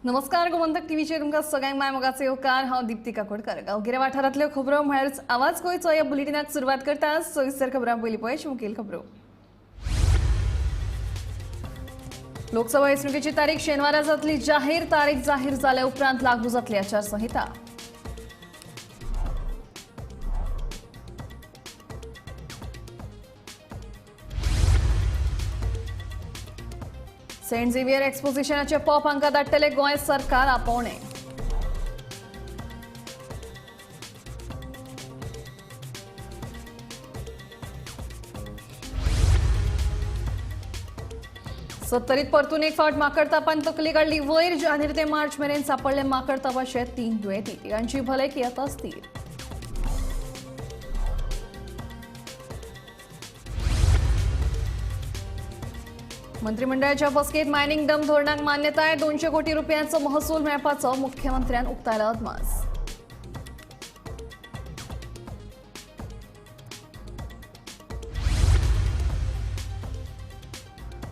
नमस्कार, गोमंतक टीव्हीचेर तुमकां सगळ्यांक माय मोगाचो येवकार. हांव दीप्ती काकोडकर. गांवगिऱ्या वाठारांतल्यो खबरो म्हळ्यारच आवाज गोंयचो ह्या बुलेटिनाक सुरवात करता. सविस्तर खबरां पयलीं पळय मुखेल खबरो. लोकसभा वेंचणुकेची तारीख शेनवारा जातली जाहीर. तारीख जाहीर जाल्या उपरांत लागू जातली आचारसंहिता. सेंट झेवियर एक्सपोजिशनाचे पॉप हांकां धाडटले गोंय सरकार आपोवणे. सत्तरीत परतून एक फावट माकड तापान तकली काडली वयर. जानेर ते मार्च मेरेन सापडले माकड तापाचे 3 दुयेंती. तिगांची भलायकी आतां स्थीर. मंत्रिमंडळाच्या बसकेत मायनिंग डंप धोरणाक मान्यताय. 200 कोटी रुपयांचो महसूल मेळपाचो मुख्यमंत्र्यान उक्तायला अदमास.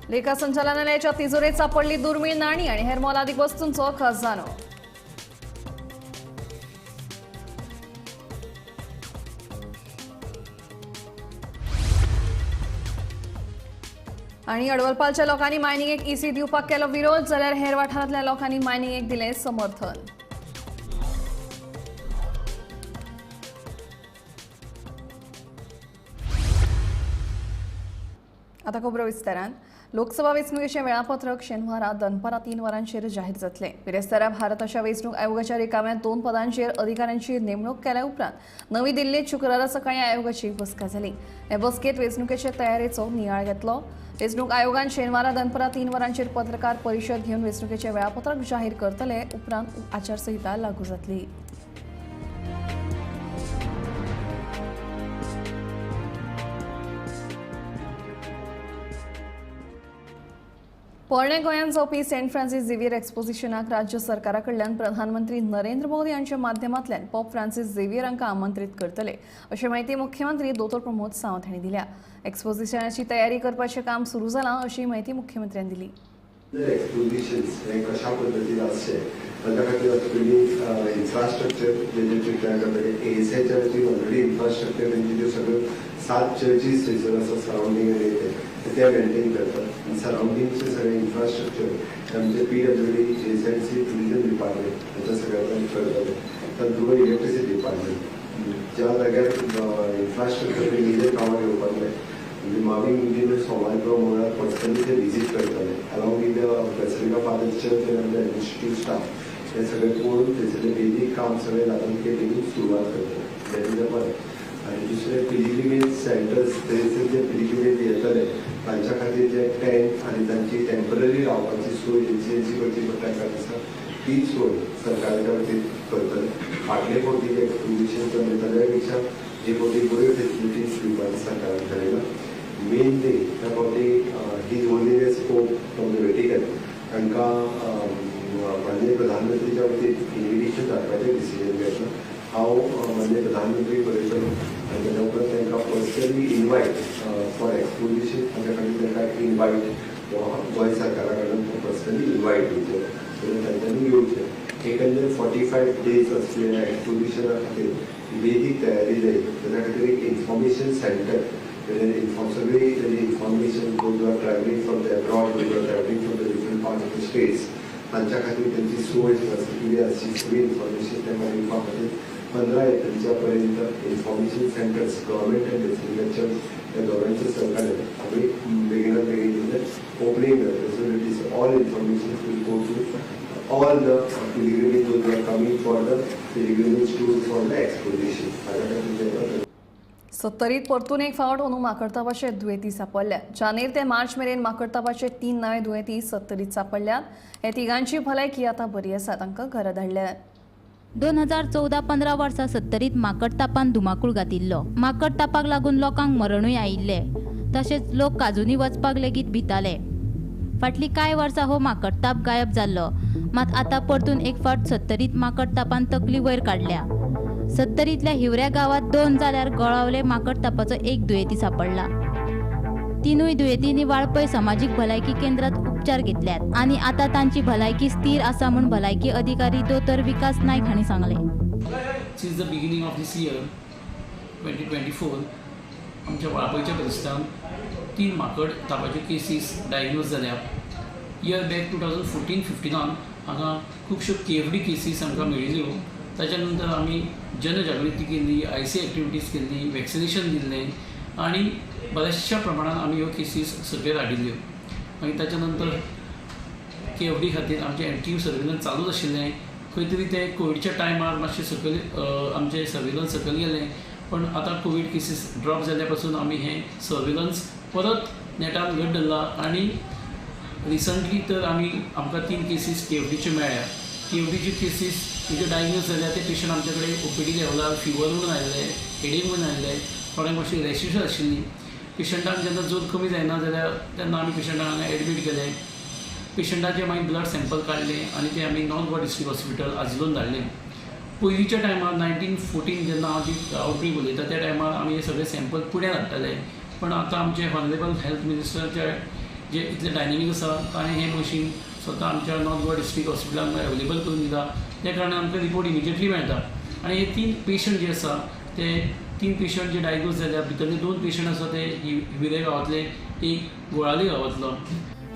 लेखा संचालनालयाच्या तिजोरेत सापडली दुर्मीळ नाणी आणि हेर मोलादीक वस्तूंचो खजानो. आणि अडवलपालच्या लोकांनी मायनिंगेक ईसी दिवपाक केलो विरोध, जाल्यार हेर वाठारांतल्या लोकांनी मायनिंगेक दिलें समर्थन. आता खबरो विस्तारान. लोकसभा वेंचणुकेचें वेळापत्रक शेनवारा दनपारां 3 वरांचेर जाहीर जातलें. बिरेस्तारा भारताच्या वेंचणूक आयोगाच्या रिकाम्या 2 पदांचेर अधिकाऱ्यांची नेमणूक केल्या उपरांत नवी दिल्लीत शुक्रारा सकाळीं आयोगाची बसका जाली. हे बसकेंत वेंचणुकेचे तयारेचो नियाळ घेतलो. वेंचणूक आयोगान शेनवारा दनपारां 3 वरांचेर पत्रकार परिशद घेवन वेंचणुकेचें वेळापत्रक जाहीर करतले. उपरांत आचारसंहिता लागू जातली. पोरण्या गोंयांत जावपी सेंट फ्रांसीस झेवियर एक्सपोजिशनाक राज्य सरकारा कडल्यान प्रधानमंत्री नरेंद्र मोदी हांच्या माध्यमांतल्यान पॉप फ्रांसीस झेवियर हांकां आमंत्रीत करतले अशी म्हायती मुख्यमंत्री दोतोर प्रमोद सावंत हांणी दिल्या. एक्सपोजिशनाची तयारी करपाचें काम सुरू जालां अशी म्हायती मुख्यमंत्र्यान दिली. एक्सपोजिशन हे कशा पद्दतीन आसचें ताच्या खातीर पयलीं इन्फ्रास्ट्रक्चर जेजें तयार करतले. एएसआयची ऑलरेडी इन्फ्रास्ट्रक्चर तेंची त्यो सगळ्यो 7 चर्चीस थंयसर आसा सरावंडींग आनी ते मेंटेन करतात आनी सरावंडींगचे सगळें इन्फ्रास्ट्रक्चर आमचे PWD, ASIC, tourism department हाच्या सगळ्या करताले. तातूंत इलेक्ट्रिसिटी डिपार्टमेंट ज्या जाग्यार इन्फ्रास्ट्रक्चर मेजर कामां घेवपाक जाय म्हणजे मावी मुदीन सोमार किंवा मंगळार पर्सनली ते विजीट करताले along with the basilica father church आनी आमचे एडमिनिस्ट्रेटीव स्टाफ हे सगळें पळोवन थंयसरलें बेजीक काम सगळें जाता ते बेगीन सुरवात करतले. That is a बरें. आनी दुसरें पिलग्रिमेज सेंटर्स थंयसर जे पिलग्रिमेज येतले तांच्या खातीर जे टेंट आनी तांची टेंपररी रावपाची सोय जी करची पडटा तांकां दिसा ती सोय सरकाराच्या वतीन करतले. फाटले फावटी जे एक्सपोजिशन चल्लें ताज्या पेक्षा हे फावटी बऱ्यो फेसिलिटीज दिवपाचें सरकारान थारयलां. मेनली त्या फावटी his holiness pope from the Vatican तांकां माननीय प्रधानमंत्रीच्या वतीन इन्विटेशन धाडपाचें डिसिजन घेतलां. हांव माननीय प्रधानमंत्री बरयतलो आनी ताच्या उपरांत तांकां पर्सनली इनवायट फॉर एक्सपोजिशन ताच्या खातीर तांकां इनवायट गोंय सरकारा कडल्यान पर्सनली इनवायट दिवचें सो तांच्यांनी येवचें. एकंदर 45 डेज असलेल्या एक्सपोजिशना खातीर बेजीक तयारी जाय. ताच्या खातीर एक इन्फॉर्मेशन सेंटर सगळी ताजी information those are travelling from the abroad, those are travelling from the different part of the states तांच्या खातीर त्यांची सोय कितें आसची सगळी इन्फॉर्मेशन तांकां दिवपा खातीर 15 एप्रिलच्या पर्यंत इन्फॉर्मेशन सेंटर्स गव्हर्मेंट आनी बेसिलिका चर्च ह्या दोगांयच्या सहकार्यान आमी बेगिनात बेगीन ओपनींग जातलें. So it is all information will go to all the pilgrimage those are coming for the pilgrimage tour for the exposition. हाज्या खातीर सत्तरीत परतून एक फावट अंदू माकडतापाचे दुयेंती सापडल्या. जानेर ते मार्च मेरेन माकडतापाचे 3 नवे दुयेंती सत्तरीत सापडल्यात. हे तिगांची भलायकी आतां बरी आसा. तांकां घरा धाडल्यात. 2014-15 वर्सा सत्तरीत माकडतापान धुमाकूळ घातिल्लो. माकडतापाक लागून लोकांक मरणूय आयिल्लें. तशेंच लोक काजूनी वचपाक लेगीत भिताले. फाटलीं कांय वर्सां हो माकडताप गायब जाल्लो, मात आतां परतून एक फावट सत्तरीत माकडतापान तकली वयर काडल्या. सत्तरींतल्या हिवऱ्या गांवांत 2 जाल्यार गोळावले माकडतापाचो 1 दुयेंती सापडला. 3 दुयेंतींनी वाळपय समाजीक भलायकी केंद्रात उपचार घेतल्यात आनी आतां तांची भलायकी स्थिर आसा म्हूण भलायकी अधिकारी दोतोर विकास नायक हांणी सांगलें. Since the beginning of this year 2024 आमच्या वाळपयच्या प्रदेशांत 3 माकड तापाच्यो केसीस डायग्नोज जाल्या. इयर बॅक 2014-15 हांगा खुबश्यो KFD cases आमकां मेळिल्ल्यो. ताच्या नंतर आमी जनजागृती केली, IC activities केल्ली, वॅक्सिनेशन दिल्लें आनी बऱ्याचशा प्रमाणान आमी ह्यो केसीस सकयल हाडिल्ल्यो. मागीर ताच्या नंतर KFD खातीर आमचें एक्टीव सर्वेलन्स चालूच आशिल्लें. खंय तरी ते कोविडच्या टायमार मातशें सकयल आमचें सर्वेलन्स सकयल गेलें, पण आतां कोवीड केसीस ड्रॉप जाल्या पासून आमी हें सर्वेलन्स परत नेटान घट धरलां आनी रिसंटली तर आमी आमकां 3 केसीस KFDच्यो मेळ्ळ्या. KFDच्यो केसीस म्हणजे डायग्नोज जाल्या ते पेशंट आमचे कडेन OPD लेवलार फिवर म्हणून आयिल्ले, हेडेक म्हणून आयिल्ले, थोड्यांक मातशी रॅशिस आशिल्ली. पेशंटाक जेन्ना जोर कमी जायना जाल्यार तेन्ना आमी पेशंटाक हांगा एडमीट केलें. पेशंटाचे मागीर ब्लड सॅम्पल काडलें आनी ते आमी नॉर्थ गोवा डिस्ट्रिक्ट हॉस्पिटल आजलोन धाडलें. पयलींच्या टायमार 1914 जेन्ना हांव जी आउटब्रेक उलयता त्या टायमार आमी हे सगळे सॅम्पल पुण्याक धाडटाले, पण आतां आमचे हॉनरेबल हेल्थ मिनिस्टरचे जे इतले डायनेमीक आसा ताणें हें मशीन स्वता आमच्या नॉर्थ गोवा डिस्ट्रिक्ट हॉस्पिटलान अवेलेबल करून दिला. त्या कारणान आमकां रिपोर्ट इमिजिएटली मेळटा. आनी हे 3 पेशंट जे आसा ते 3 पेशंट जे डायग्नोज जाल्या भितरले 2 पेशंट आसा ते हिवरे गांवांतले, एक गोळाली गांवांतलो.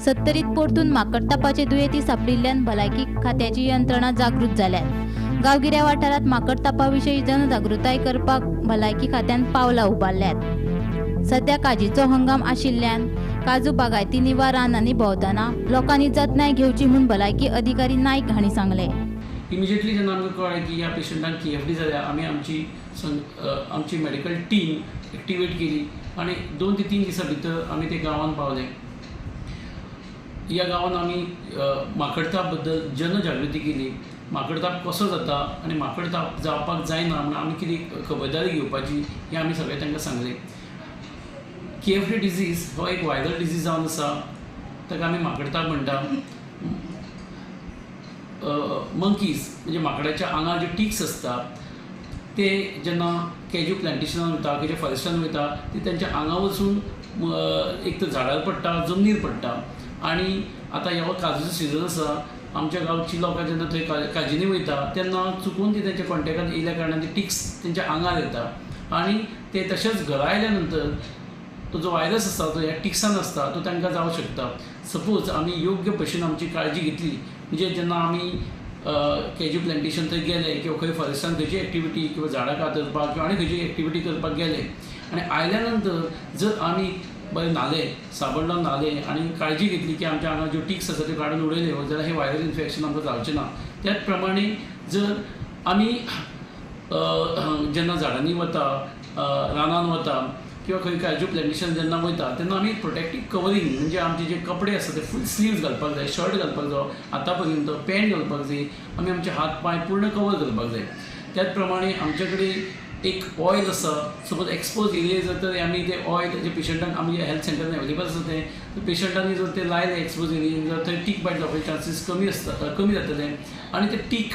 सत्तरीत परतून माकडतापाचे दुयेंती सापडिल्ल्यान भलायकी खात्याची यंत्रणा जागृत जाल्यात. गांवगिऱ्या वाठारांत माकडतापा विशीं जनजागृताय करपाक भलायकी खात्यान पावलां उबारल्यात. सध्या काजीचो हंगाम आशिल्ल्यान काजू बागायतींनी वा रानांनी भोंवतना लोकांनी जतनाय घेवची म्हूण भलायकी अधिकारी नायक हांणी सांगलें. इमिजिएटली जेन्ना आमकां कळ्ळें की ह्या पेशंटांक KFD जाल्या, आमी आमची आमची मेडिकल टीम एक्टिवेट केली आनी 2 ते 3 दिसां भितर आमी ते गांवांत पावले. ह्या गांवांत आमी माकडताप बद्दल जनजागृती केली. माकडताप कसो जाता आनी माकडताप जावपाक जायना म्हूण आमी कितें खबरदारी घेवपाची हें आमी सगळें तांकां सांगलें. KFD disease हो एक वायरल डिजीज जावन आसा, ताका आमी माकडताप म्हणटा. मंकीज म्हणजे माकडाच्या आंगार जे टिक्स आसता ते जेन्ना कॅज्यू प्लांटेशनान वयता, खंयच्या फॉरेस्टान वयता, ते तेंच्या आंगा वचून एक तर झाडार पडटा, जमनीर पडटा. आनी आतां ह्या काजूचो सिजन आसा, आमच्या गांवची लोकां जेन्ना थंय काजींनी वयता तेन्ना चुकून ती तेंच्या कॉन्टेक्टान येयल्या कारणान ते टिक्स तेंच्या आंगार येता आनी ते तशेंच घरा आयल्या नंतर तो जो वायरस आसा तो ह्या टिक्सान आसता तो तांकां जावंक शकता. सपोज आमी योग्य भशेन आमची काळजी घेतली म्हणजे जेन्ना आमी कॅज्यू प्लांटेशन थंय गेले किंवा खंय फॉरेस्टान खंयची एक्टिविटी किंवा झाडां कातरपाक किंवा आनी खंयची एक्टिविटी करपाक गेले आनी आयल्या नंतर जर आमी बरें न्हाले, साबण लावन न्हाले आनी काळजी घेतली की आमच्या आंगार ज्यो टिक्स आसा त्यो काडून उडयल्यो जाल्यार हें वायरल इन्फेक्शन आमकां जावचें ना. त्याच प्रमाणे जर आमी जेन्ना झाडांनी वता, रानान वता किंवा खंय काजू प्लांटेशन जेन्ना वयता तेन्ना आमी प्रोटेक्टीव कवरींग म्हणजे आमचे जे कपडे आसा ते फूल स्लीव्स घालपाक जाय, शर्ट घालपाक जाय, हाता पर्यंत पॅन्ट घालपाक जाय, आमी आमचे हात पांय पूर्ण कवर करपाक जाय. त्याच प्रमाणे आमचे कडेन एक ऑयल आसा, सपोज एक्सपोज एरिया जर तर आमी ते ऑयल जे पेशंटांक आमगे हेल्थ सेंटरान अवेलेबल आसा ते पेशंटांनी जर ते लायले एक्सपोज एरियेन जर थंय टीक बायट जावपाचे चान्सीस कमी आसता, कमी जातले आनी ते टीक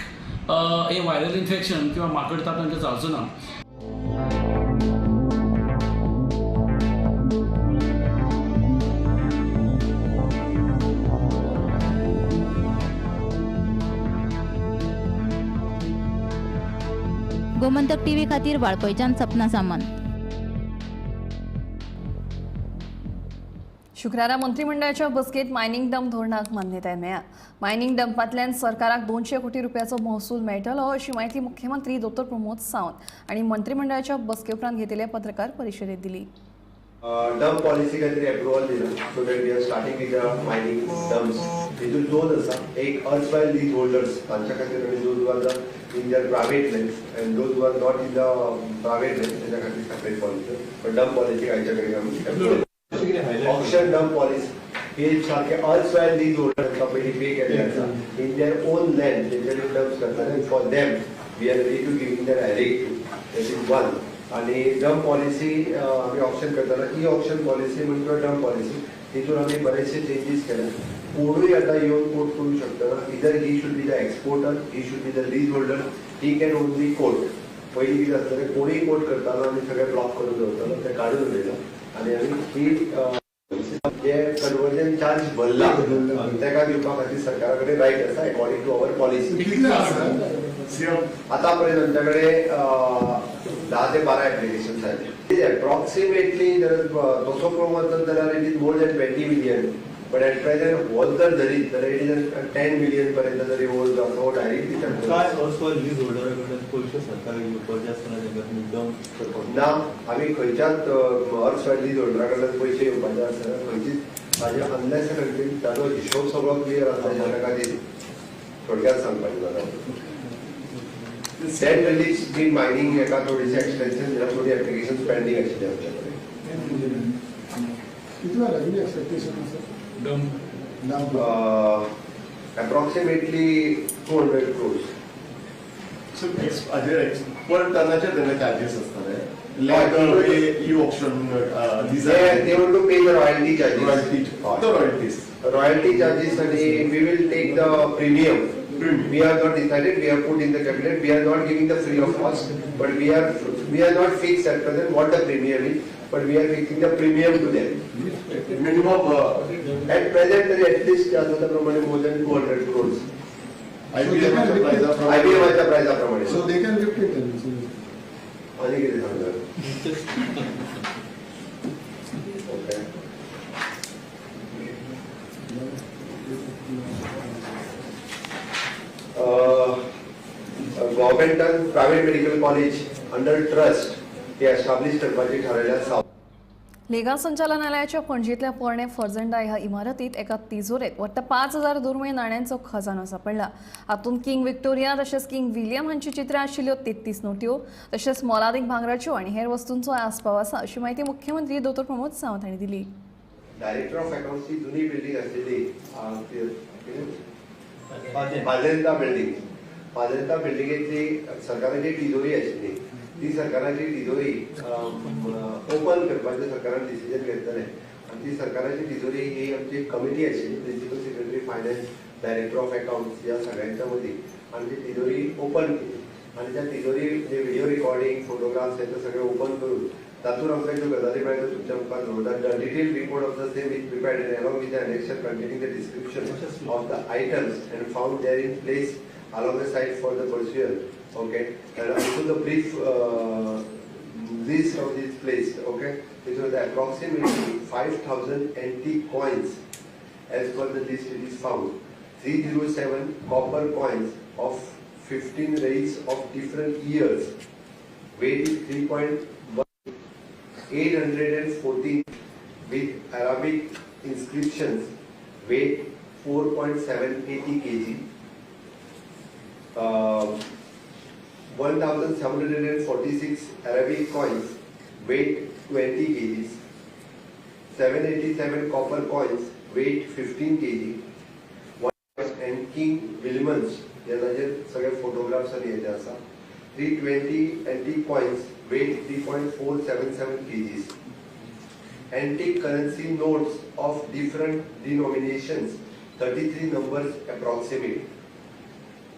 हे वायरल इन्फेक्शन किंवा माकड ताप तांकां जावचो ना. गोमंतक टीव्ही खातीर वाळपयच्यान सपना सामंत. शुक्रारा मंत्रिमंडळाच्या बसकेत मायनिंग डंप धोरणाक मान्यताय मेळ्ळ्या. मायनिंग डंपांतल्यान सरकाराक 200 कोटी रुपयाचो महसूल मेळटलो अशी म्हायती मुख्यमंत्री डॉ प्रमोद सावंत आनी मंत्रिमंडळाच्या बसके उपरांत घेतिल्ले पत्रकार परिशदेंत दिली. डंप पॉलिसी खातीर एप्रुवल दिला, so that we are starting with the mining dumps. हितून दोन आसा, एक अर्थ लीज होल्डर्स तांच्या खातीर आनी those who are the in their private lands and those who are not in the private lands तांच्या खातीर सेपरेट पॉलिसी. पण डंप पॉलिसी आयच्या कडेन आमी ऑक्शन डंप पॉलिसी हे सारखे अर्थ लीज होल्डर्स पयलीं पे केल्ले आसा इन their own land तेंच्यानी डम्प्स करता, for them we are ready to giving their direct to, that is one. आनी डंप पॉलिसी आमी ऑप्शन करतना ई ऑप्शन पॉलिसी म्हण किंवा डंप पॉलिसी हितून आमी बरेचशे चेंजीस केले. कोणूय आतां येवन कोट करूं शकतना, either he should be the exporter, he should be the lease holder, he can only quote. पयलीं कितें आसतलें, कोणूय कोट करतालो आनी सगळें ब्लॉक करून दवरतालो, तें काडून उडयलां आनी आमी ही जे कन्वर्जन चार्ज भरला ताका दिवपा खातीर सरकारा कडेन रायट आसा अकॉर्डिंग टू our policy. कितले आसा सीएम? आता पर्यंत आमच्या कडेन 10 ते 12 एप्लिकेशन आयले. एप्रॉक्सिमेटली जर तसो पळोवंक वचत जाल्यार it is more than 20 million, but at present हो जर धरीत जाल्यार it is 10 million पर्यंत जरी हो जो आसा हो डायरेक्ट दिता. काय असो लीज होल्डरा कडल्यान पयशे सरकाराक घेवपाचे आसतना तांकां तुमी डंप करपाक ना, आमी खंयच्याच अर्थ लीज होल्डरा कडल्यान पयशे घेवपाचे आसना खंयचीच ताजे, अनलेस ताजो हिशोब सगळो क्लियर आसा ताच्या खातीर. थोडक्यात सांगपाचें जाल्यार सेंट रिलीज बी मायनींग हेका थोडीशी एक्सटेन्शन दिला, थोडी एप्लिकेशन पेंडींग आशिल्ली आमच्या कडेन. कितलो रेव्हेन्यू एक्सपेक्टेशन आसा? Dump approximately 200 crores. सो हाजेर पर टनाचे तेन्ना चार्जीस आसतले like e auction? They want to pay the royalty charges. Royalty, the royalties. Royalty charges and we will take the premium. Premium. We have not decided, we have put in the cabinet, we are not giving the free of cost, but we are not fixed at present what the premium is, but we are fixing the premium to them. Minimum at present at least त्या प्रमाणे more than 200 crores. IBM च्या प्राइसा प्रमाणे. So they can lift it then. आणि किती सांगणार? Okay. गव्हर्मेंटान private medical college under trust हे establish करपाची थारायल्या. लेखा संचालनालयाच्या पणजीतल्या पोरणे फर्जंडा ह्या इमारतीत एका तिजोरेत वट्ट 5000 दुर्मीळ नाण्यांचो खजानो सापडला. हातूंत किंग विक्टोरिया तशेंच किंग विलियम हांची चित्रां आशिल्ल्यो 33 नोट्यो तशेंच मोलादीक भांगराच्यो आनी हेर वस्तूंचो आस्पाव आसा अशी म्हायती मुख्यमंत्री डॉ प्रमोद सावंत हांणी दिली. डायरेक्टर ऑफ अकाउंट्सची जुनी बिल्डिंग आशिल्ली पाजेंता बिल्डिंग, पाजेंता बिल्डिंगेतली सरकाराची तिजोरी आशिल्ली, ती सरकाराची तिजोरी ओपन करपाचें सरकारान डिसिजन घेतलें आनी ती सरकाराची तिजोरी ही आमची कमिटी आशिल्ली, principal secretary finance, director of accounts ह्या सगळ्यांच्या मदीं, आनी ती तिजोरी ओपन केली आनी त्या तिजोरी जे व्हिडिओ रिकॉर्डिंग फोटोग्राफ्स हे सगळे ओपन करून तातूंत आमकां ज्यो गजाली मेळटा तुमच्या मुखार दवरता. Detail report of the same is prepared and along with the annexure containing the description of the items and found there in place along the site for the pursuer. Okay, and also the brief list of this place. Okay, it was approximately 5,000 antique coins as per the list it is found. 307 copper coins of 15 rays of different years. Weight is 3.1 814 with Arabic inscriptions. Weight 4.780 kg. 1746 Arabic coins, weight 20 kg. 787 copper coins, weight 15 kg. And King Williams, ह्या ताजेर सगळे photographs आनी हेजे आसा. 320 antique coins, weight 3.477 kg. Antique currency notes of different denominations, 33 numbers approximate.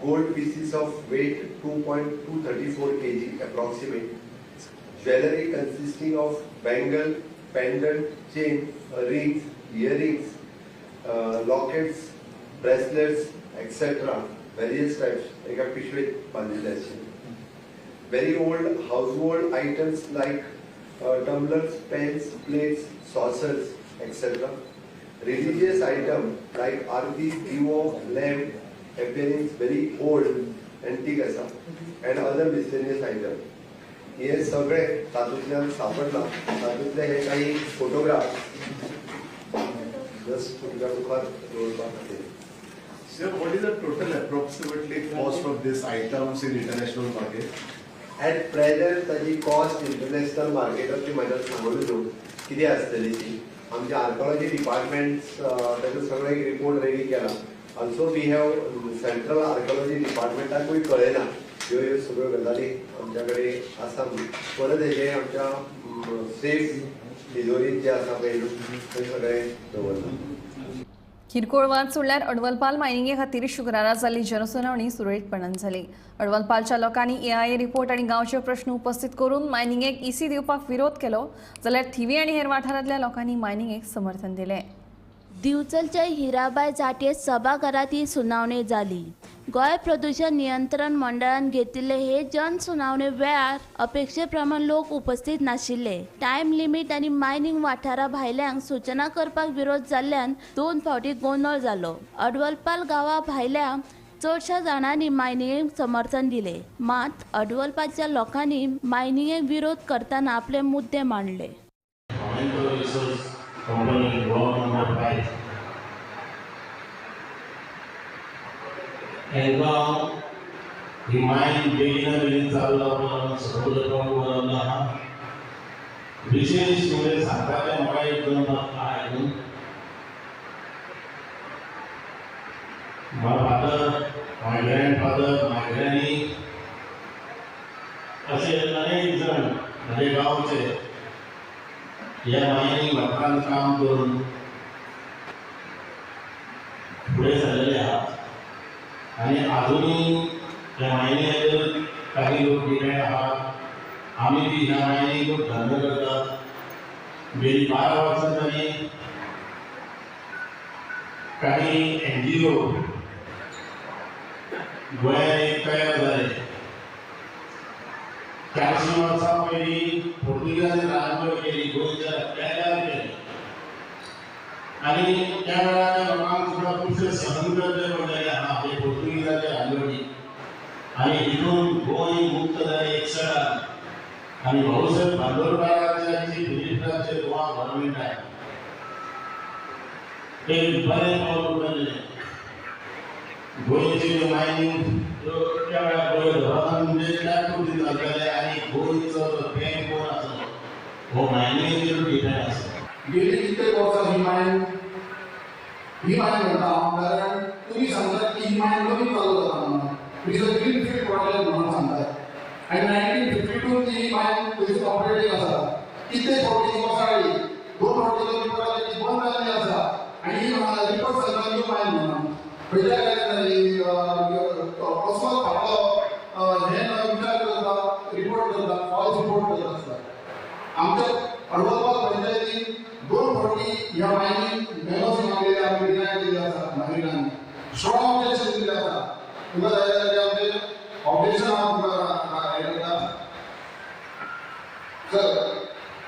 Gold pieces of weight 2.234 kg approximate. Jewelry consisting of bangle, pendant, chain, rings, earrings, lockets, bracelets, etc. Various types. एका पिशवेत बांदिल्ले आशिल्ले. Very old household items like tumblers, pans, plates, saucers, etc. Religious item like arti, divo, lamp, appearance very old, antique आसा, and other miscellaneous item. हे सगळे तातूंतल्यान सापडला. तातूंतले हे काही फोटोग्राफ जस्ट तुमच्या मुखार दवरपा खातीर. Sir, what is the total approximately cost of these items in international market? At present ताजी कॉस्ट इंटरनॅशनल मार्केटाची म्हाज्या सांगून न्हू कितें आसतली ती. आमच्या आर्कोलॉजी डिपार्टमेंट ताजो सगळो एक रिपोर्ट रेडी केला. Also we have central archaeology डिपार्टमेंटाकूय कळयला ह्यो ह्यो सगळ्यो गजाली आमच्या कडेन आसा म्हणून. परत हेजें आमच्या सेफ तिजोरीत जे आसा पळय थंय सगळें दवरलां. किरकोळ वाद सोडल्यार अडवलपाल मायनिंगे खातीर शुक्रारा जाल्ली जनसुनावणी सुरळीतपणान जाली. अडवलपालच्या लोकांनी एआयए रिपोर्ट आनी गांवचे प्रश्न उपस्थित करून मायनिंगेक ईसी दिवपाक विरोध केलो, जाल्यार थिवी आनी हेर वाठारांतल्या लोकांनी मायनिंगेक समर्थन दिलें. दिवचलच्या हिराबाय जाटे सभाघरात ही सुनावणी जाली. गोंय प्रदूषण नियंत्रण मंडळान घेतिल्ले हे जनसुनावणे वेळार अपेक्षेप्रमाण लोक उपस्थित नाशिल्ले. टायम लिमीट आनी मायनिंग वाठारा भायल्यांक सूचना करपाक विरोध जाल्ल्यान 2 फावटी गोंदळ जालो. अडवलपाल गांवा भायल्या चडशा जाणांनी मायनिंगेक समर्थन दिले, मात अडवलपालच्या लोकांनी मायनिंगेक विरोध करतना आपले मुद्दे मांडले. ही मायन बेगीन बेगीन चालू जावपाक सगळो बरोबर आहा. विशेष म्हणजे सांगपाचें म्हाका एक दोन आयकून my father, my grandfather, my granny असे अनेक जण म्हजे गांवचे ह्या मायनिंग वाठारांत काम करून फुडें सरलेले आहात आनी आजुनूय ह्या मायनिंगाचेर काही लोक डिपेंड आहात. आमी बी ह्या मायनिंग धंदो करतात. गेली 12 वर्सां जाली काही NGO गोंयांत एक तयार जाले. 400 वर्सां पयलीं पोर्तुगीजांनी राजवट केली, गोंयच्या रस्त्यार केली आनी त्या वेळार त्या लोकांक सुद्दां खुबशें सहन करचें पडलेलें आहा हे पोर्तुगीजाचे राजवटी. आनी हितून गोंय मुक्त जालें 61 आनी भाऊसाहेब बांदोडकाराच्या चीफ मिनिस्टराचे गोवा गव्हर्मेंटान एक बरें पावल उखल्लें. गोंयची मायनिंग त्या वेळार गोंय धोरणान म्हणजे त्या कृती चलताले आनी गोंयचो जो बँक कोण आसलो हो मायनिंगेचेर डिपेंड आसलो. गेली कित्येक वर्सां ही मायन म्हणटा हांव, कारण तुमी सांगतात की ही मायन नवीन चालू जाता म्हणून, it is a green field project म्हणून सांगतात. आनी 1952 ती मायन थंयसर ऑपरेटींग आसा. कित्येक फावटी ती कोसळ्ळी, 2 फावटी रिपोर्ट आयले ती बंद जाल्ली आसा आनी ही रिपोर्ट सांगता न्यू मायन म्हणून. खंयच्या जाली कसलो फाटलो हें विचार करता, रिपोर्ट करता, फॉल्स रिपोर्ट करता आसता. आमच्या अडवलपाल पंचायतीन 2 फावटी ह्या मायनीक एनओसी मागलेली आमी डिनाय केल्ली आसा. नागरिकांनी स्ट्रॉंग ऑब्जेक्शन दिल्लें आसा. तुमकां जाय जाल्यार आमचें ऑब्जेक्शन हांव तुमकां हें करता सर.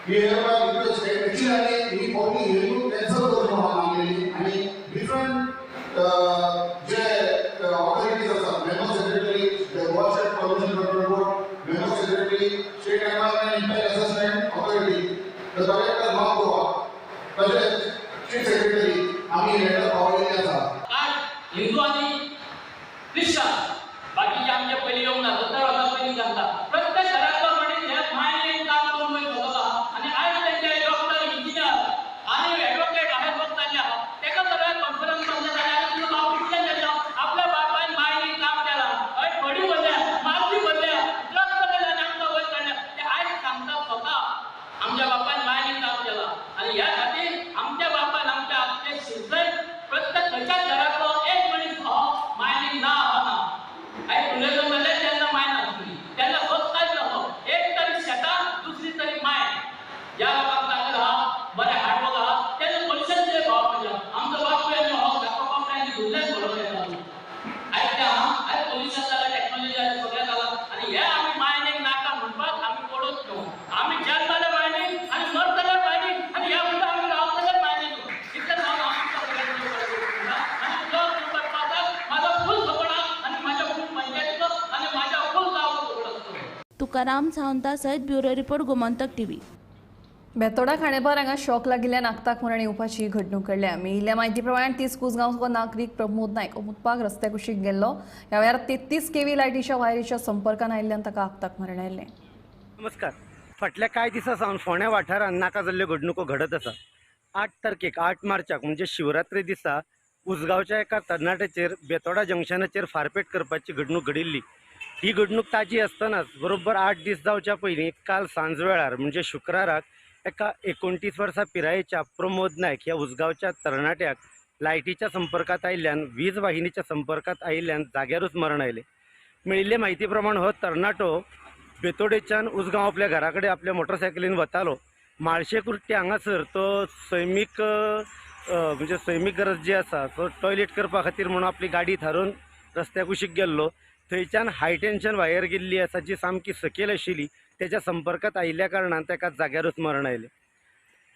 ही रिक्वेस्ट एक्चुअली आमी ही पब्लीक हियरींग कॅन्सल करून मागलेली आनी डिफरंट जे ऑथॉरिटीज आसात, member secretary Goa state pollution control board, member secretary state environment impact assessment authority, the collector north Goa, तशेंच चीफ सेक्रेटरी आमी लेटर पावयलेली आसा. आज हिंदू आनी क्रिश्चन बाकीचे आमचे पयलीं येवंक ना, 70 वर्सां पयलीं सांगता प्रत्येक घरांतलो मनीस हे मायनिंग काम करून वयतलो आहा. आनी आयज तेंचे डॉक्टर, इंजिनियर आनी एडवोकेट अशे लोक जाल्ले आहा. तेका सगळ्या कॉन्फरन्स बसले जाल्यार तुजो बाप कितले जाल्लो, आपल्या बापायन मायनिंग काम केलां, हय बडी भरल्या, माती भरल्या, ड्रग्स जाले आनी आमकां वयर काडल्या. ते आयज सांगता स्वता आमच्या बापायन मायनिंग काम केलां. आनी ह्या खातीर आमच्या बापायन आमच्या आमचे शिरसय प्रत्येक खंयच्याच घरांतलो एक मनीस हो मायनिंग ना आहा ना. आयज उलयलो जाल्यार तेन्ना मायन आसली, तेन्ना स्वस्ताय नासलो. एक तरी शेतां, दुसरी तरी मायन. ज्या लोकांक ताकद आहा, बरें हार्डवर्क आहा, तेन्ना पोल्युशन कितें भाव पडला. आमचो बापूय आनी हो दाखोवपाक मेळ्ळें धुल्ल्यान घडोवन येता. आयज तें आहा, आयज पोल्युशन जालां, टॅक्नॉलॉजी जालें, सगळें जालां. आनी हे आमी मायनींग नाका म्हणपाक आमी कोडूच न्हू. आमी जन्मले मायनींग आनी मरतले मायनींग आनी ह्या फुडें आमी रावतले मायनींग. इतलें सांगून हांव तुमकां सगळ्यांक आनी जो करपाक म्हाजो फूल सपोर्ट आहा आनी म्हाज्या फूल पंचायतीचो आनी म्हाज्या फूल गांवाचो सपोर्ट आसतलो. तुकाराम सावंता सयत bureau report, Gomantak TV. Betora Khandepar हांगा शॉक लागिल्ल्यान आक्ताक मरण येवपाची घडणूक घडल्या. मेळिल्ल्या म्हायती प्रमाण 30 कुसगांवचो नागरीक प्रमोद नायक मुतपाक रस्त्या कुशीक गेल्लो. ह्या वेळार 33 केव्ही लायटीच्या वायरीच्या संपर्कान आयिल्ल्यान ताका आक्ताक मरण आयिल्लें. नमस्कार. फाटल्या कांय दिसां सावन फोंड्या वाठारांत नाका जाल्ल्यो घडणुको घडत आसा. 8 तारखेक 8 मार्चाक म्हणजे शिवरात्री दिसा उसगांवच्या एका तरणाट्याचेर बेतोडा जंक्शनाचेर फारपेट करपाची घडणूक घडिल्ली. ही घडणूक ताजी आसतनाच बरोबर 8 दीस जावच्या पयलीं काल सांज वेळार म्हणजे शुक्राराक एका 29 वर्सां पिरायेच्या प्रमोद नायक ह्या उसगांवच्या तरणाट्याक लायटीच्या संपर्कात आयिल्ल्यान, वीज वाहिनीच्या संपर्कात आयिल्ल्यान जाग्यारूच मरण आयलें. मेळिल्ले म्हायती प्रमाण हो तरणाटो बेतोडेच्यान उसगांव आपल्या घरा कडेन आपल्या मोटरसायकलीन वतालो. माळशे कुर्टी हांगासर तो सैमीक म्हणजे सैमीक गरज जी आसा सो टॉयलेट करपा खातीर म्हणून आपली गाडी थारोवन रस्त्या कुशीक गेल्लो. थंयच्यान हाय टेन्शन वायर गेल्ली आसा जी सामकी सकयल आशिल्ली, तेच्या संपर्कात आयिल्ल्या कारणान ताका जाग्यारूच मरण आयलें.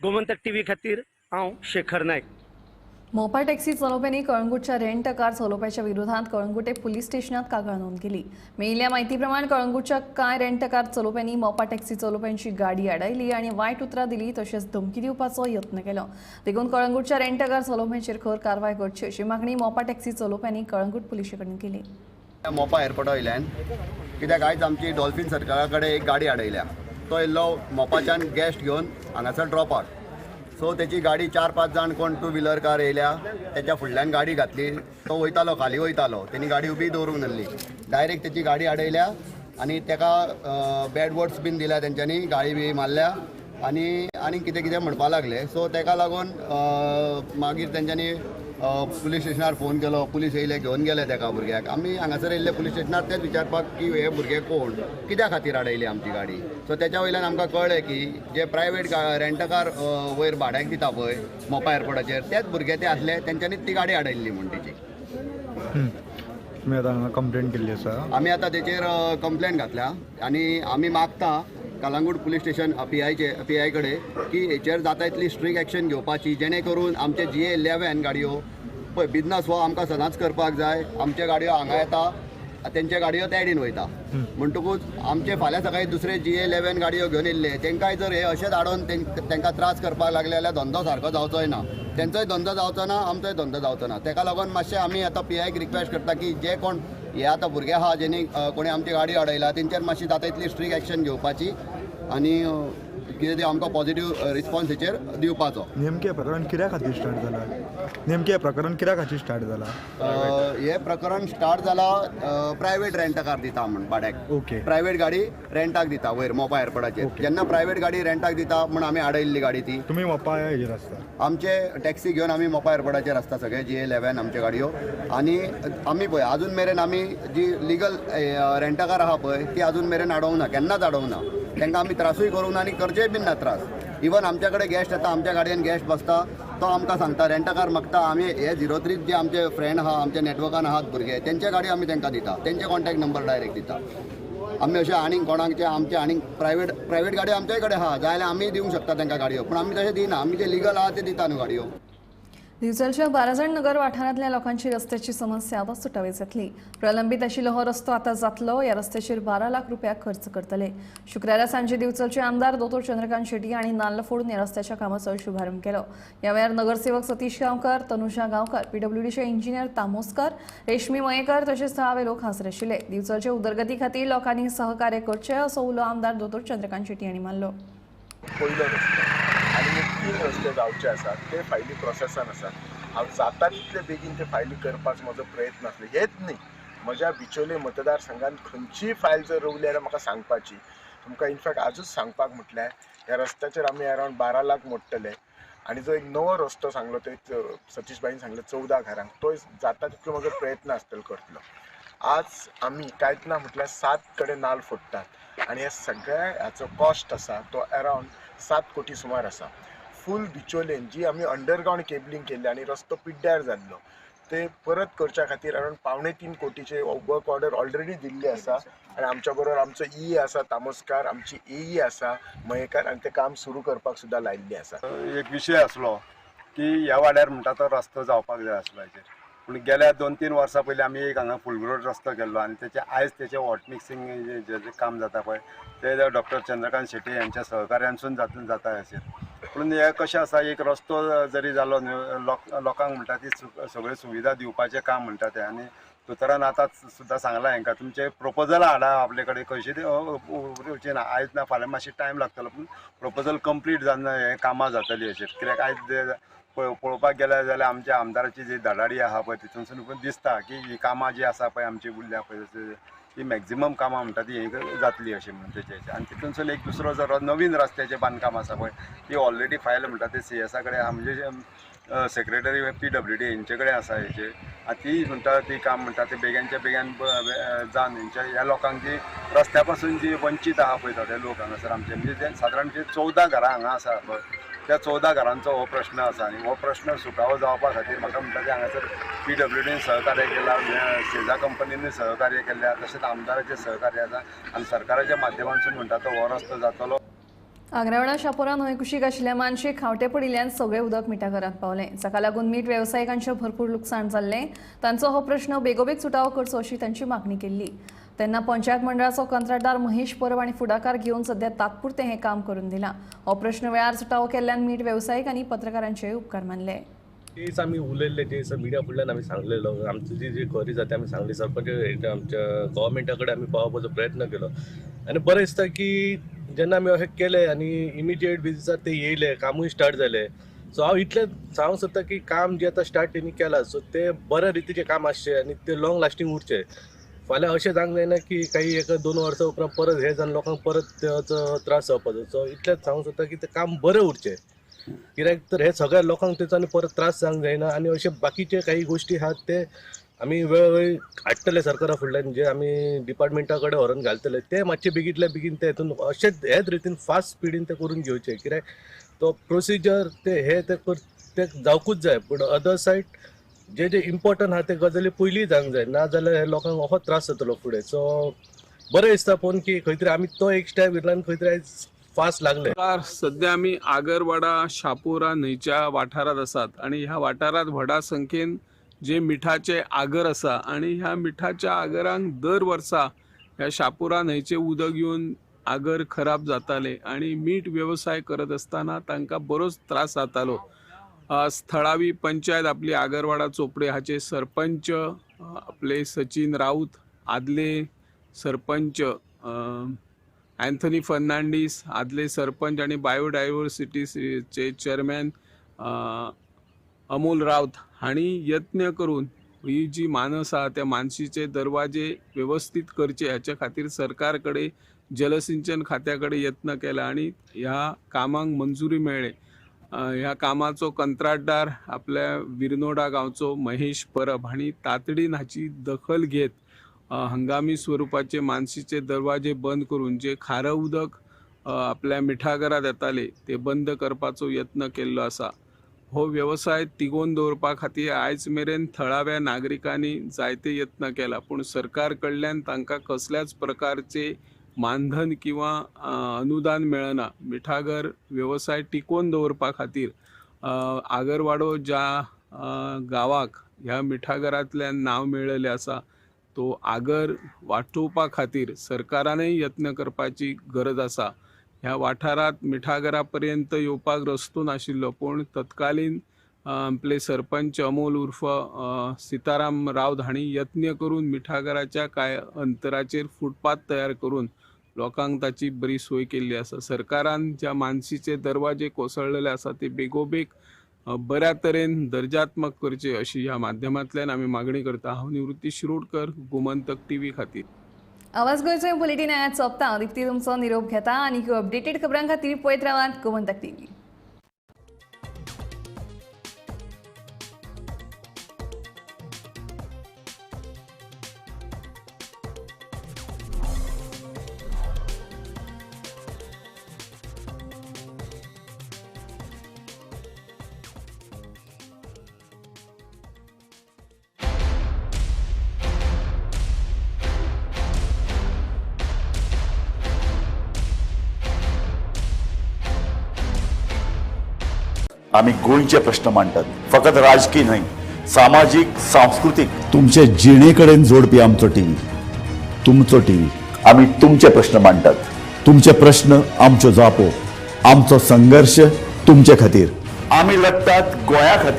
गोमंतक टीव्ही खातीर हांव शेखर नायक. मोपा टॅक्सी चलोवप्यांनी कळंगूटच्या रेंट कार चलोवप्याच्या विरोधात कळंगूटे पुलीस स्टेशनात कागाळ नोंद केली. मेळिल्ल्या माहिती प्रमाण कळंगूटच्या कांय रेंट कार चलोवप्यांनी मोपा टॅक्सी चलोवप्यांची गाडी आडायली आनी वायट उतरां दिली, तशेंच धमकी दिवपाचो यत्न केलो. देखून कळंगूटच्या रेंट कार चलोवप्यांचेर खर कारवाय करची अशी मागणी मोपा टॅक्सी चलोवप्यांनी कळंगूट पुलिशे कडेन केली. मोपा एअरपोर्टा वयल्यान कित्याक आयज आमची डॉल्फीन सर्कला कडेन एक गाडी आडयल्या. तो येयल्लो मोपाच्यान गेस्ट घेवन हांगासर ड्रॉप आवट. सो तेची गाडी 4-5 जाण कोण टू व्हिलर कार येयल्या, तेच्या फुडल्यान गाडी घातली. तो वयतालो खाली वयतालो, तेणी गाडी उबी दवरूंक नासली, डायरेक्ट तेची गाडी आडयल्या आनी तेका बॅड वर्ड्स बीन दिल्या, तेंच्यांनी गाळी बी मारल्या आनी आनी कितें कितें म्हणपाक लागले. सो तेका लागून मागीर तेंच्यांनी पुलीस स्टेशनार फोन केलो. पुलीस येयले, घेवन गेले तेका भुरग्याक. आमी हांगासर येयल्ले पुलीस स्टेशनार तेच विचारपाक की हे भुरगे कोण, कित्या खातीर आडयली आमची गाडी. सो तेच्या वयल्यान आमकां कळ्ळें की जे प्रायवेट रेंटकार वयर भाड्याक दिता पळय मोपा एअरपोर्टाचेर, तेच भुरगे ते आसले, तेंच्यांनीच ती गाडी आडयल्ली म्हूण तेची. तुमी आतां हांगा कंप्लेन केल्ली आसा? आमी आतां तेचेर कंप्लेन घातल्या आनी आमी मागता Calangute police station P I कडेन की हेचेर जाता इतली स्ट्रीक एक्शन घेवपाची, जेणे करून आमचे GA 11 गाडयो पळय, बिजनस हो आमकां सदांच करपाक जाय. आमचे गाडयो हांगा येता, तेंचे गाडयो त्या वयता, म्हणटकूच आमचे फाल्यां सकाळी दुसरे GA 11 गाडयो घेवन येयल्ले, तेंकांय जर हे अशेंच आडोवन तेंकां त्रास करपाक लागले जाल्यार धंदो सारको जावचोय ना, तेंचोय धंदो जावचो ना, आमचोय धंदो जावचो ना. तेका लागून मातशें आमी आतां पी आयक रिक्वेस्ट करता की जे कोण हे आतां भुरगे आहा जेणी कोणी आमची गाडी अडयला तेंचेर मातशी जाता इतली स्ट्रीक एक्शन घेवपाची आनी कितें ते आमकां पॉझिटिव्ह रिस्पॉन्स हेचेर दिवपाचो. नेमकें प्रकरण कित्या खातीर स्टार्ट जाला? नेमकें प्रकरण कित्या खातीर स्टार्ट जाला? हे प्रकरण स्टार्ट जाला प्रायवेट रेंटकार दिता म्हण भाड्याक. प्रायवेट गाडी रेंटाक दिता वयर मोपा एअरपोर्टाचेर. जेन्ना प्रायवेट गाडी रेंटाक दिता म्हण आमी आडयल्ली गाडी ती. तुमी मोपा हेजेर आसता? आमचे टॅक्सी घेवन आमी मोपा एअरपोर्टाचेर आसता सगळे GA 11 आमचे गाडयो. आनी आमी पळय आजून मेरेन आमी जी लिगल रेंटकार आहा पळय ती आजून मेरेन आडोवंक ना, केन्नाच आडोवंक ना. तांकां आमी त्रासूय करूंक ना आनी करचेय बीन ना त्रास. इवन आमच्या कडेन गेस्ट येता, आमच्या गाडयेन गेस्ट बसता, तो आमकां सांगता रेंटकार मागता. आमी हे 03 जे आमचे फ्रेंड आहा, आमच्या नेटवर्कान आहात भुरगे, तेंच्या गाडयो आमी तांकां दिता, तेंचे कॉन्टॅक्ट नंबर डायरेक्ट दिता आमी. अशें आनीक कोणाकचे आमचे आनीक प्रायवेट गाडयो आमच्याय कडेन आहा, जाल्यार आमी दिवंक शकता तांकां गाडयो, पूण आमी तशें दिना. आमी जे लिगल आहा ते दिता न्हू गाडयो. दिवचलच्या बाराजण नगर वाठारांतल्या लोकांची रस्त्याची समस्या आतां सुटावी जातली. प्रलंबीत आशिल्लो हो रस्तो आतां जातलो. ह्या रस्त्याचेर 12 लाख रुपया खर्च करतले. शुक्रारा सांजे दिवचलचे आमदार दोतोर चंद्रकांत शेट्टी हांणी नाल्ल फोडून ह्या रस्त्याच्या कामाचो शुभारंभ केलो. ह्या वेळार नगरसेवक सतीश गांवकर, तनुषा गांवकर, पीडब्ल्यूडीचे इंजिनियर तामोस्कर, रेशमी मयेकर तशेंच थळावे लोक हाजीर आशिल्ले. दिवचलचे उदरगती खातीर लोकांनी सहकार्य करचें असो उलो आमदार दोतोर चंद्रकांत शेट्टी हांणी मारलो. पयलो रस्तो आनी 3 रस्ते जावचे आसात, ते फायली प्रोसेसान आसात. हांव जाता तितले बेगीन ते फायली करपाचो म्हजो प्रयत्न आसलो. हेच न्ही, म्हज्या बिचोले मतदारसंघात खंयचीय फायल जर रवली जाल्यार म्हाका सांगपाची. तुमकां इनफॅक्ट आजूच सांगपाक म्हटल्यार ह्या रस्त्याचेर आमी अरावंड 12 लाख मोडटले. आनी जो एक नवो रस्तो सांगलो ते सतीश भाईन सांगलो 14 घरांक, तो जाता तितलो म्हजो प्रयत्न आसतलो करतलो. आज आमी कांयच ना म्हटल्यार 7 कडेन नाल फोडटात आनी ह्या सगळ्या हाचो कॉस्ट आसा तो अरावंड 7 कोटी सुमार आसा. फूल बिचोलेन जी आमी अंडरग्रावंड केबलींग केल्ली आनी रस्तो पिड्ड्यार जाल्लो ते परत करच्या खातीर अरावंड 2.75 कोटीचे वर्क ऑर्डर ऑलरेडी दिल्ली आसा. आनी आमच्या बरोबर आमचो ई आसा तामोस्कार, आमची एई आसा मयेकार, आनी ते काम सुरू करपाक सुद्दां लायिल्लें आसा. एक विशय आसलो की ह्या वाड्यार म्हणटा तो रस्तो जावपाक जाय आसलो हेचेर, पूण गेल्या 2-3 वर्सां पयलीं आमी एक हांगा फुलग्रोड रस्तो केल्लो आनी तेचे आयज तेचे हॉट मिक्सिंग जे काम जाता पळय ते डॉक्टर चंद्रकांत शेट्टी यांच्या सहकार्यानसून जाता हेचेर. पूण हें कशें आसा, एक रस्तो जरी जालो न्हू, लोकांक म्हणटा ती सगळ्यो सुविधा दिवपाचें काम म्हणटा तें. आनी दोतोरान आतां सुद्दां सांगलां हेंकां, तुमचें प्रोपोजल हाडा आपले कडेन, खंयची उरची ना आयज ना फाल्यां मातशी टायम लागतलो, पूण प्रोपोजल कंप्लीट जावन हें कामां जातलीं अशें. कित्याक आयज पळोवपाक गेले जाल्यार आमच्या आमदाराची जी धडाडी आहा पळय तितूनसून पण दिसता की ही कामां जी आसा पळय आमची उरल्या पळय ती मॅक्झिमम कामां म्हणटा ती ही जातली अशें म्हणून तेचे. आनी तितूनसून एक दुसरो जो नवीन रस्त्याचें बांदकाम आसा पळय ती ऑलरेडी फायल म्हणटा ते सीएसा कडेन आहा, म्हणजे सेक्रेटरी PWD हेंचे कडेन आसा हेचेर. आनी ती म्हणटा ती काम म्हणटा ते बेग्यांच्या बेग्यान जावन हेंच्या ह्या लोकांक जी रस्त्या पासून जी वंचीत आहा पळय थोडे लोक हांगासर आमचे, म्हणजे सादारण 14 घरां हांगा आसा पळय त्या 14 घरांचो हो प्रश्न आसा आनी हो प्रश्न सुटावो जावपा खातीर म्हाका म्हणटा ते हांगासर पीडब्ल्यूडीन सहकार्य केलां, सेजा कंपनीन सहकार्य केल्लें आसा, तशेंच आमदाराचें सहकार्य आसा आनी सरकाराच्या माध्यमांतसून म्हणटा तो हो रस्तो जातलो. आग्रावडा शापोरा न्हंय कुशीक आशिल्ल्या मानशे खावटे पडिल्ल्यान सगळें उदक मिठागरांत पावलें. जाका लागून मीठ वेवसायिकांचें भरपूर लुकसाण जाल्लें. तांचो हो प्रश्न बेगोबेग सुटावो करचो अशी तांची मागणी केल्ली. तेन्ना पंचायत मंडळाचो कंत्राटदार महेश परब आनी फुडाकार घेवन सध्या तात्पुरतें हें काम करून दिलां. हो प्रश्न वेळार सुटावो केल्ल्यान मीठ वेवसायीक आनी पत्रकारांचेय उपकार मानले. तेच आमी उलयल्ले, जे मिडिया फुडल्यान आमी सांगलेलो, आमची जी जी क्वेरीज आसा ते आमी सांगली. सरपंच आमच्या गव्हर्मेंटा कडेन आमी पावोवपाचो प्रयत्न केलो आनी बरें दिसता की जेन्ना आमी अशें केलें आनी इमिजिएट बेजीसार ते येयले, कामूय स्टार्ट जालें. सो हांव इतलें सांगूंक सोदता की काम जें आतां स्टार्ट तेणी केलां सो तें बऱ्या रितीचें काम आसचें आनी तें लॉंग लास्टींग उरचें. फाल्यां अशें जावंक जायना की काही एक 2 वर्सां उपरांत परत हें जावन लोकांक परत तेचो त्रास जावपाचो. सो इतलेंच सांगूंक सोदता की तें काम बरें उरचें, कित्याक तर हे सगळ्या लोकांक तेचो आनी परत त्रास जावंक जायना. आनी अशे बाकीचे काही गोश्टी आहात ते आमी वेळोवेळी हाडटले सरकारा फुडल्यान, जे आमी डिपार्टमेंटा कडेन व्हरोन घालतले ते मातशे बेगींतल्या बेगीन ते हितून अशेंच हेच रितीन फास्ट स्पिडीन ते करून घेवचे, कित्याक तो प्रोसिजर ते हे ते ते जावकूच जाय. पूण अदर सायड जे जे इम्पॉर्टंट आहा ते गजाली पयलीं जावंक जाय, ना जाल्यार हे लोकांक असो त्रास जातलो फुडें. सो बरें दिसता पळोवन की खंय तरी आमी तो एक स्टेप घेतला आनी खंय तरी आयज फास्ट लागले. सध्या आमी आगरवाडा शापोरा न्हंयच्या वाठारांत आसात आनी ह्या वाठारांत व्हडा संख्येन जे मिठाचे आगर आसा आनी ह्या मिठाच्या आगरांक दर वर्सा ह्या शापोरा न्हंयचें उदक येवन आगर खराब जाताले आनी मीठ वेवसाय करत आसतना तांकां बरोच त्रास जातालो. थळावी पंचायत आपली आगरवाडा चोपडे हाचे सरपंच आपले सचिन राऊत, आदले सरपंच अँथनी फर्नांडीस, आदले सरपंच आनी बायोडायवर्सिटीचे चेअरमॅन अमोल राऊत हांणी यत्न करून ही जी मानस आहा त्या मानशीचे दरवाजे वेवस्थीत करचे हाच्या खातीर सरकार कडेन जलसिंचन खात्या कडेन यत्न केला आनी ह्या कामाक मंजुरी मेळ्ळे. ह्या कामाचो कंत्राटदार आपल्या विरनोडा गांवचो महेश परब हांणी तातडीन हाची दखल घेत हंगामी स्वरुपाचे मानशीचे दरवाजे बंद करून जे खारं उदक आपल्या मिठागरात येताले ते बंद करपाचो यत्न केल्लो आसा. हो वेवसाय तिगोवन दवरपा खातीर आयज मेरेन थळाव्या नागरिकांनी जायते यत्न केला, पूण सरकार कडल्यान तांकां कसल्याच प्रकारचे मानधन किंवा अनुदान मेळना. मिठागर वेवसाय टिकोवन दवरपा खातीर आगरवाडो ज्या गांवाक ह्या मिठागरांतल्यान नांव मेळिल्लें आसा तो आगर वाटोवपा खातीर सरकारानय यत्न करपाची गरज आसा. ह्या वाठारांत मिठागरा पर्यंत येवपाक रस्तो नाशिल्लो, पूण तत्कालीन आपले सरपंच अमोल उर्फ सीताराम राऊत हांणी यत्न करून मिठागराच्या कांय अंतराचेर फुटपाथ तयार करून लोकांक ताची बरी सोय केल्ली आसा. सरकारान ज्या मानशीचे दरवाजे कोसळलेले आसा ते बेगोबेग बऱ्या तरेन दर्जात्मक करचे अशी ह्या माध्यमांतल्यान आमी मागणी करता. हांव निवृत्ती शिरोडकर, गोमंतक टीव्ही खातीर. आवाज गोंयचो बुलेटीन आयज सोंपता. दीप्ती तुमचो निरोप घेता आनी अपडेटेड खबरां खातीर पळयत रावात गोमंतक टीव्ही. आमी गोंयचे प्रश्न मांडटात, फकत राजकीय न्हय, सामाजीक, सांस्कृतीक, तुमचे जिणे कडेन जोडपी आमचो टीव्ही, तुमचो टीव्ही. आमी तुमचे प्रश्न मांडटात, तुमचे प्रश्न आमच्यो जापो, आमचो संघर्श तुमचे खातीर. आमी लढटात गोंया खातीर.